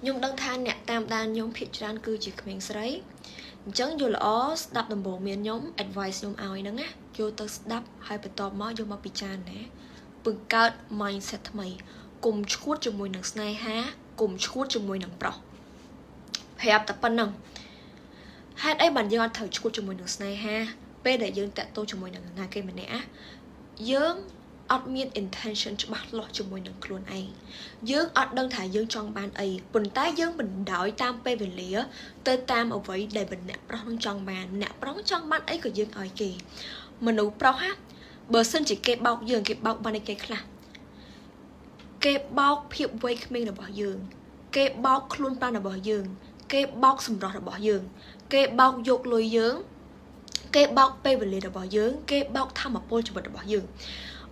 ខ្ញុំដឹងថាអ្នកតាមដានខ្ញុំភាគច្រើនគឺជាក្មេងស្រីអញ្ចឹងយល់ល្អស្ដាប់ដំបូងមានខ្ញុំ advice ខ្ញុំឲ្យហ្នឹងណាយកទៅស្ដាប់ហើយបន្ទាប់មកយកមកពិចារណាបង្កើត mindset ថ្មីកុំឈួតជាមួយនឹងស្នេហាកុំឈួតជាមួយនឹងប្រុសប្រាប់តែប៉ុណ្្នឹងហេតុអីបានយើងអត់ត្រូវឈួតជាមួយនឹងស្នេហាពេលដែលយើងតាក់ទងជាមួយនឹងណាគេម្នាក់យើងអត់មាន intention ច្បាស់លាស់ជាមួយនឹងខ្លួនឯងយើងអត់ដឹងថាយើងចង់បានអីប៉ុន្តែយើងបណ្ដោយតាមពេលវេលាទៅតាមអ្វីដែលម្នាក់ប្រុសនឹងចង់បានអ្នកប្រុសចង់បានអីក៏យើងឲ្យគេមនុស្សប្រុសហ่ะបើសិនជាគេបោកយើងគេបោកបានអីគេខ្លះគេបោកភាពវ័យក្មេងរបស់យើង គេបោកខ្លួនប្រាណរបស់យើង គេបោកសម្រស់របស់យើង គេបោកយកលុយយើង គេបោកពេលវេលារបស់យើង គេបោកធម៌ពលជីវិតរបស់យើង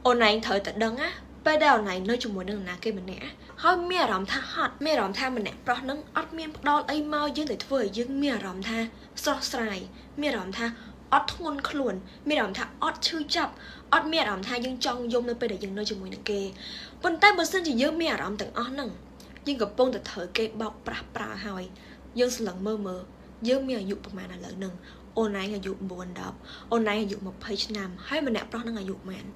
អូនឯងត្រូវតែដឹងណាពេលដែលអូនឯងនៅជាមួយនឹងនរណាគេម្នាក់ហើយមានអារម្មណ៍ថាហត់មានអារម្មណ៍ថាម្នាក់ប្រុសនឹងអត់មានផ្ដល់អីមកយើងទៅធ្វើឲ្យយើងមានអារម្មណ៍ថាស្រស់ស្រាយមានអារម្មណ៍ថាអត់ធ្ងន់ខ្លួនមានអារម្មណ៍ថាអត់ឈឺចាប់អត់មានអារម្មណ៍ថាយើងចង់យំនៅពេលដែលយើងនៅជាមួយនឹងគេប៉ុន្តែបើសិនជាយើងមានអារម្មណ៍ទាំងអស់ហ្នឹងយើងកំពុងតែត្រូវគេបោកប្រាស់ប្រើហើយយើងស្លឹងមើលមើលយើងមានអាយុប្រហែលឥឡូវហ្នឹងអូនឯងអាយុ9 10អូនឯងអាយុ20ឆ្នាំហើយម្នាក់ប្រុសហ្នឹងអាយុប៉ុន្មាន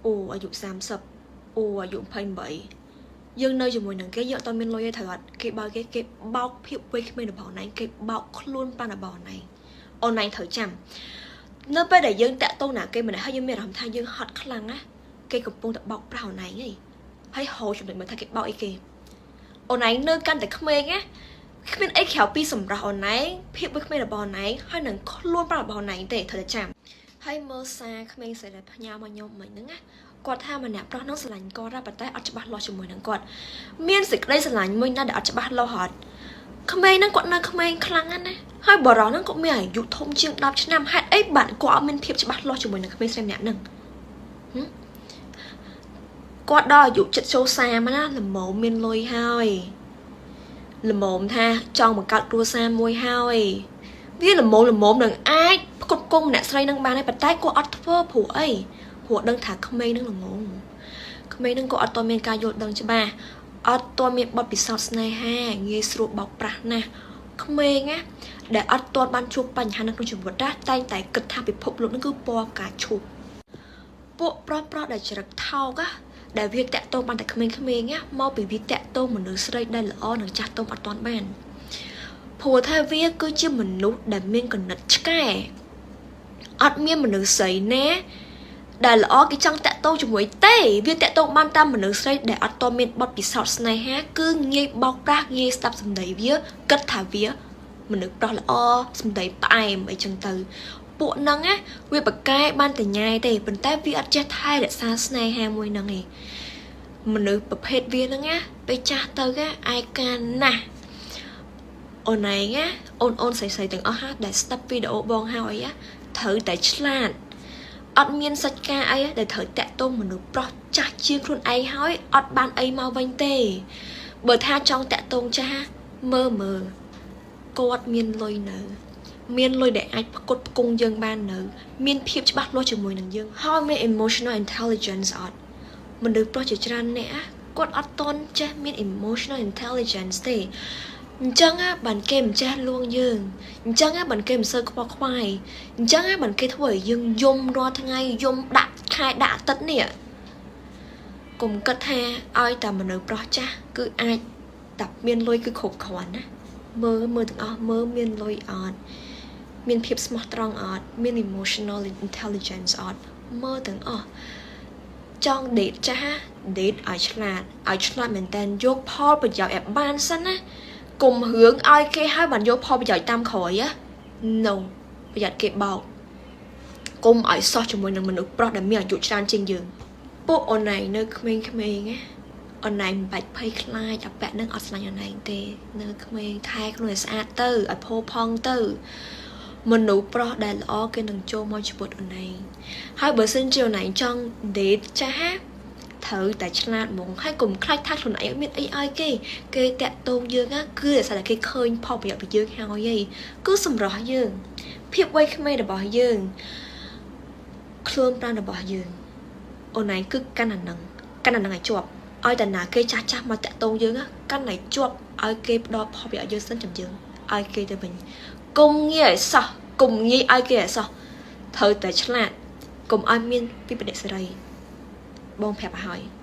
អូអាយុ30អូអាយុ28យើងនៅជាមួយនឹងគេយើងអត់មានលុយទេត្រូវអត់គេបើគេគេបោកភាពវ័យក្មេងរបស់អូនឯងគេបោកខ្លួនប៉ាន់របស់អូនឯងអូនឯងត្រូវចាំនៅពេលដែលយើងតាក់ទងណាគេម្នាក់ហើយយើងមានអារម្មណ៍ថាយើងហត់ខ្លាំងណាគេកំពុងតែបោកប្រាស់អូនឯងហីហើយហៅចំណុចមើលថាគេបោកអីគេអូនឯងនៅកាន់តែក្មេងណាគ្មានអីក្រៅពីសម្រស់អូនឯងភាពវ័យក្មេងរបស់អូនឯងហើយនឹងខ្លួនប្រាណរបស់អូនឯងទេត្រូវតែចាំហើយមើលសារក្មេងស្រីដែលផ្ញើមកខ្ញុំមិញហ្នឹងណាគាត់ថាម្នាក់ប្រុសហ្នឹងស្រឡាញ់គាត់ប៉ុន្តែអត់ច្បាស់លាស់ជាមួយនឹងគាត់មានសេចក្តីស្រឡាញ់មួយណាដែលអត់ច្បាស់លាស់អត់ក្មេងហ្នឹងគាត់នៅក្មេងខ្លាំងណាស់ណាហើយបរិសហ្នឹងគាត់មានអាយុធំជាង10ឆ្នាំហេតុអីបានគាត់អត់មានភាពច្បាស់លាស់ជាមួយនឹងក្មេងស្រីម្នាក់ហ្នឹងគាត់ដល់អាយុចិត្តចូល30ណាល្មមមានលុយហើយល្មមថាចង់បង្កើតគ្រួសារមួយហើយវាល្មមល្មមនឹងអាចផ្គត់ផ្គង់ម្នាក់ស្រីនឹងបានហើយប៉ុន្តែគាត់អត់ធ្វើព្រោះអីព្រោះដឹងថាក្មេងនឹងល្ងងក្មេងនឹងក៏អត់ទាន់មានការយល់ដឹងច្បាស់អត់ទាន់មានបទពិសោធន៍ស្នេហាងាយស្រួលបោកប្រាស់ណាស់ក្មេងណាដែលអត់ទាន់បានជួបបញ្ហានៅក្នុងជីវិតណាតែងតែគិតថាពិភពលោកនឹងគឺពណ៌ផ្កាឈូកពួកប្រុសប្រុសដែលចរិតថោកណាដែលវាតាក់ទងបានតែក្មេងៗណាមកពីវាតាក់ទងមនុស្សស្រីដែលល្អនិងចាស់ទុំអត់ទាន់បានព្រោះថាវាគឺជាមនុស្សដែលមានគណិតឆ្កែអត់មានមនុស្សស្រីណាដែលល្អគេចង់តាក់ទងជាមួយទេវាតាក់ទងបានតាមមនុស្សស្រីដែលអត់តមានបទពិសោធន៍ស្នេហាគឺងាយបោកប្រាស់ងាយស្ដាប់សម្ដីវាគិតថាវាមនុស្សប្រុសល្អសម្ដីផ្អែមអីចឹងទៅពួកហ្នឹងណាវាបកកែបានតែញ៉ែទេប៉ុន្តែវាអត់ចេះថែរក្សាស្នេហាមួយហ្នឹងឯងមនុស្សប្រភេទវាហ្នឹងណាពេលចាស់ទៅឯកាណាស់អូនឯងណាអូនអូនស្រីស្រីទាំងអស់ហាដែលស្ដាប់វីដេអូបងហើយត្រូវតែឆ្លាតអត់មានសាច់ការអីដែលត្រូវតាក់ទងមនុស្សប្រុសចាស់ជាងខ្លួនឯងហើយអត់បានអីមកវិញទេបើថាចង់តាក់ទងចាស់មើលមើលគាត់មានលុយនៅ មានលុយដែលអាចផ្គត់ផ្គង់យើងបាននៅ មានភាពច្បាស់លាស់ជាមួយនឹងយើងហើយមាន emotional intelligence អត់មនុស្សប្រុសជាច្រើនអ្នកគាត់អត់តន់ចេះមាន emotional intelligence ទេអញ្ចឹងបានគេមិនចេះលួងយើងអញ្ចឹងបានគេមិនសូវខ្វល់ខ្វាយអញ្ចឹងបានគេធ្វើឲ្យយើងយំរាល់ថ្ងៃយំដាក់ខែដាក់អាទិត្យនេះកុំគិតថាឲ្យតែមនុស្សប្រុសចាស់គឺអាចតែមានលុយគឺគ្រប់គ្រាន់ណាមើលមើលទាំងអស់មើលមានលុយអត់មានភាពស្មោះត្រង់អត់មាន emotional intelligence អត់មើលទាំងអស់ចង់ date ចាស់ date ឲ្យឆ្លាតឲ្យឆ្លាតមែនតើយកផលប្រយោជន៍ឲ្យបានសិនណាកុំរឿងឲ្យគេឲ្យបានយកផលប្រយោជន៍តាមក្រោយណា No ប្រយ័ត្នគេបោកកុំឲ្យសោះជាមួយនឹងមនុស្សប្រុសដែលមានអាយុច្រើនជាងយើងពួកអូនឯងនៅក្មេងៗណាអូនឯងមិនបាច់ភ័យខ្លាចអាពាក់នឹងអត់ស្លាញ់អូនឯងទេនៅក្មេងថែខ្លួនឲ្យស្អាតទៅឲ្យផូរផង់ទៅមនុស្សប្រុសដែលល្អគេនឹងចូលមកជីវិតអូនឯងហើយបើសិនជាអូនឯងចង់ date ចាស់ត្រូវតែឆ្លាតហ្មងហើយកុំខ្លាចថាខ្លួនឯងមានអីឲ្យគេគេតាក់ទងយើងណាគឺដោយសារតែគេឃើញផលប្រយោជន៍ពីយើងហើយឯងគឺសម្រស់យើងភាពវ័យក្មេងរបស់យើងខ្លួនប្រាណរបស់យើងអូនឯងគឺកាន់អានឹងកាន់អានឹងឲ្យជាប់។ ឲ្យតែណាគេចាស់ចាស់មកតាក់ទងយើងកាន់តែជាប់ឲ្យគេផ្ដល់ផលប្រយោជន៍យើងសិនចាំយើងឲ្យគេទៅវិញកុំងាយឲ្យសោះកុំងាយឲ្យគេឲ្យសោះត្រូវតែឆ្លាតកុំឲ្យមានវិបត្តិសេរីបងប្រាប់ឲ្យហើយ។